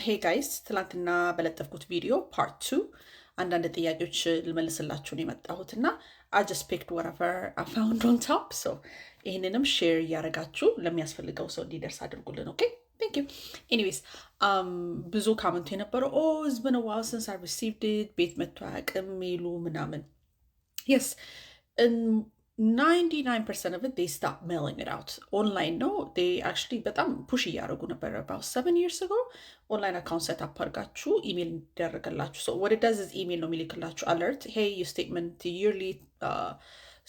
Hey guys፣ ትላንትና በለጠፍኩት ቪዲዮ part two አንዳንድ ጥያቄዎች ልመልስላችሁ ነው የመጣሁት እና I just picked whatever I found on top፣ so ይህንንም share እያደረጋችሁ ለሚያስፈልገው ሰው እንዲደርስ አድርጉልን። Okay, thank you። Anyways፣ ብዙ comment ኡ የነበረው "Oh, it's been a while since I received it፣ ቤት መጥቶ አያውቅም" የሚሉ ምናምን። Yes, 99% of it, they stopped mailing it out። Online ነው። They actually በጣም push እያደረጉ ነበር about 7 years ago፣ online account set up አድርጋችሁ ኢሜል እንዲደረግላችሁ። So what it does is email ነው የሚልክላችሁ alert፣ "Hey, your statement, yearly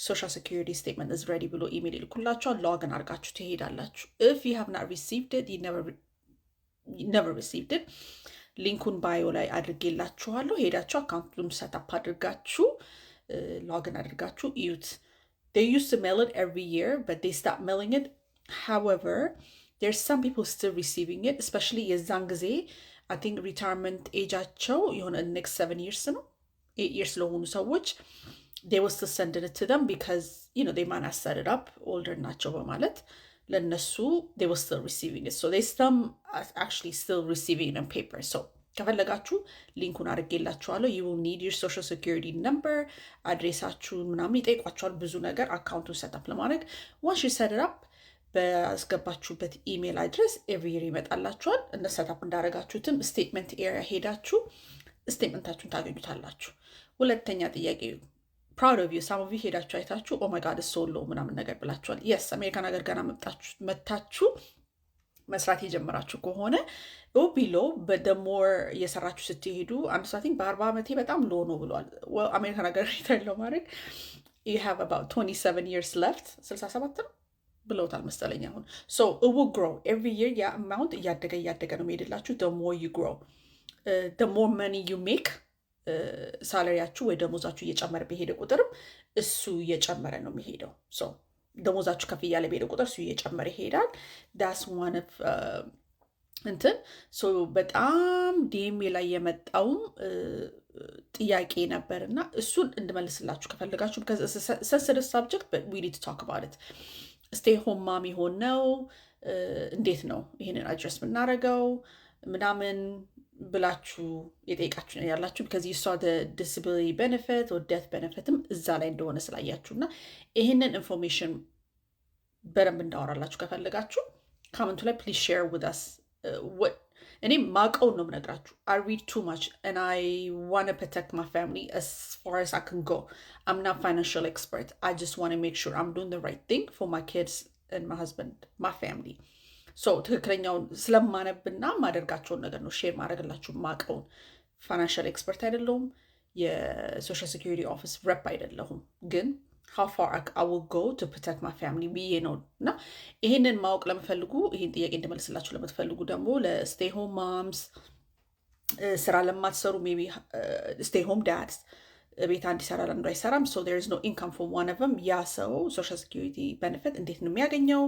social security statement is ready" ብሎ ኢሜል ይልኩላችኋል። Login አድርጋችሁ ትሄዳላችሁ። If you have not received it, you never received it፣ link ኡን bio ላይ አድርጌላችኋለሁ። ሄዳችሁ account ኡን set up አድርጋችሁ login አድርጋችሁ እዩት። They used to mail it every year, but they stopped mailing it. However, there's some people still receiving it, especially የዛን ጊዜ I think retirement age ኣቸው የሆነ next 7 years ነው 8 years ለሆኑ ሰዎች they will still send it to them because they might not set it up፣ older ናቸው በማለት ለነሱ they were still receiving it. So they some actually still receiving it on paper. So ከፈለጋችሁ link ኡን አድርጌላችኋለሁ። You will need your social security number፣ address ኣችሁን ምናምን ይጠይቋችኋል። ብዙ ነገር account ኡን set up ለማድረግ። Once you set up፣ በአስገባችሁበት email address every year ይመጣላችኋል። እንደ set up እንዳደረጋችሁትም statement area ሄዳችሁ statement ኣችሁን ታገኙታላችሁ። ሁለተኛ ጥያቄ፣ proud of you፣ some of you ሄዳችሁ አይታችሁ "Oh my God, so low" ምናምን ነገር ብላችኋል። Yes፣ አሜሪካን ሀገር ገና መታችሁ መስራት የጀመራችሁ ከሆነ be low፣ but the more እየሰራችሁ ስትሄዱ፣ አንድ ሰው በ40 ዓመቴ በጣም low ነው ብሏል። አሜሪካን ሀገር retire ለማድረግ you have about 27 years left፣ 67 ነው ብለውታል መሰለኝ አሁን። So it will grow every year። ያ amount እያደገ እያደገ ነው የሚሄድላችሁ። The more you grow, the more money you make፣ salary ያችሁ ወይ ደሞዛችሁ እየጨመረ በሄደ ቁጥርም እሱ እየጨመረ ነው የሚሄደው። So ደሞዛችሁ ከፍ እያለ በሄደ ቁጥር እሱ እየጨመረ ይሄዳል። That's one of እንትን። So በጣም DM ላይ የመጣውም ጥያቄ ነበር እና እሱን እንድመልስላችሁ ከፈለጋችሁ፣ sensitive subject, we need to talk about it። Stay home mom የሆነው እንዴት ነው ይህንን address የምናደርገው ምናምን ብላችሁ የጠየቃችሁ ያላችሁ፣ because you saw disability benefit፣ death benefit ም እዛ ላይ እንደሆነ ስላያችሁ እና ይህንን information በደንብ እንዳወራላችሁ ከፈለጋችሁ comment ኡ ላይ please share with us። እኔ ማቀውን ነው የምነግራችሁ። I read too much and I wanna protect my family as far as I can go. I'm not financial expert. I just wanna make sure I'm doing the right thing for my kids and my husband, my family. So ትክክለኛውን ስለማነብና ማደርጋቸውን ነገር ነው share ማድረግላችሁ ማቀውን። Financial expert አይደለሁም። የ social security office rep አይደለሁም። ግን how far I will go to protect my family ብዬ ነው። እና ይህንን ማወቅ ለምትፈልጉ፣ ይህን ጥያቄ እንድመልስላችሁ ለምትፈልጉ ደግሞ ለ stay home moms፣ ስራ ለማትሰሩ፣ maybe stay home dads፣ ቤት አንድ ይሰራል አንዱ አይሰራም፣ so there is no income for one of them፣ ያ ሰው social security benefit እንዴት ነው የሚያገኘው?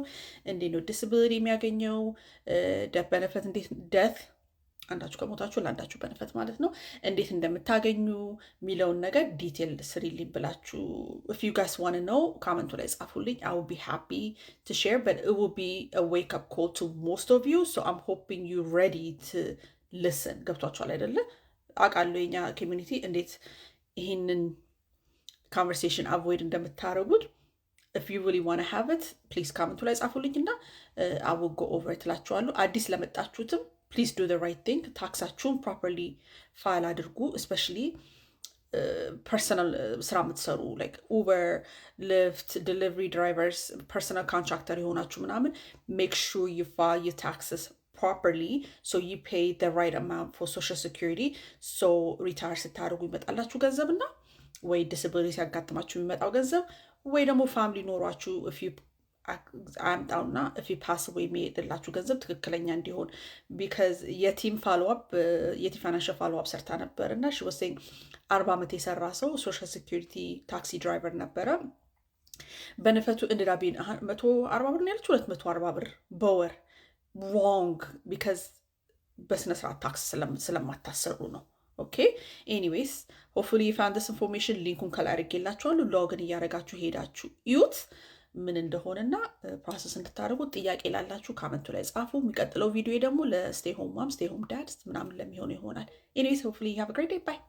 እንዴት ነው disability የሚያገኘው? Death benefit እንዴት፣ death አንዳችሁ ከሞታችሁ ለአንዳችሁ benefit ማለት ነው፣ እንዴት እንደምታገኙ የሚለውን ነገር detail ስሪልኝ ብላችሁ if you guys wanna know፣ comment ኡ ላይ ጻፉልኝ። I will be happy to share, but it will be a wake up call to most of you, so I'm hoping you ready to listen። ገብቷችኋል አይደለ? አውቃለሁ የኛ community እንዴት ይህንን conversation avoid እንደምታደርጉት። If you really wanna have it, please comment ኡ ላይ ጻፉልኝ እና I will go over ትላችኋለሁ። አዲስ ለመጣችሁትም please do the right thing። Tax ኣችሁን properly file አድርጉ። Especially personal ስራ የምትሰሩ like Uber፣ Lyft፣ delivery drivers፣ personal contractor የሆናችሁ ምናምን፣ make sure you file your taxes properly so you pay the right amount for social security, so retire ስታደርጉ ይመጣላችሁ ገንዘብ እና ወይ disability ሲያጋጥማችሁ የሚመጣው ገንዘብ ወይ ደግሞ family ኖሯችሁ if you አያምጣውና if you pass away የሚሄድላችሁ ገንዘብ ትክክለኛ እንዲሆን። Because የቲም follow up፣ የቲ financial follow up ሰርታ ነበር እና she was saying 40 ዓመት የሰራ ሰው social security taxi driver ነበረ። Benefit ኡ ended up being 140 ብር ነው ያለችው፣ 240 ብር በወር። Wrong, because በስነ ስርዓት tax ስለማታሰሩ ነው። Okay, anyways, hopefully you found this information። Link ኡን ከላይ አድርጌላችኋለሁ። Login እያደረጋችሁ ሄዳችሁ እዩት። ምን እንደሆነና process እንድታደርጉ ጥያቄ ላላችሁ comment ኡ ላይ ጻፉ። የሚቀጥለው ቪዲዮ ደግሞ ለ stay home mom፣ stay home dads ምናምን ለሚሆኑ ይሆናል። Anyways, hopefully have great day. Bye.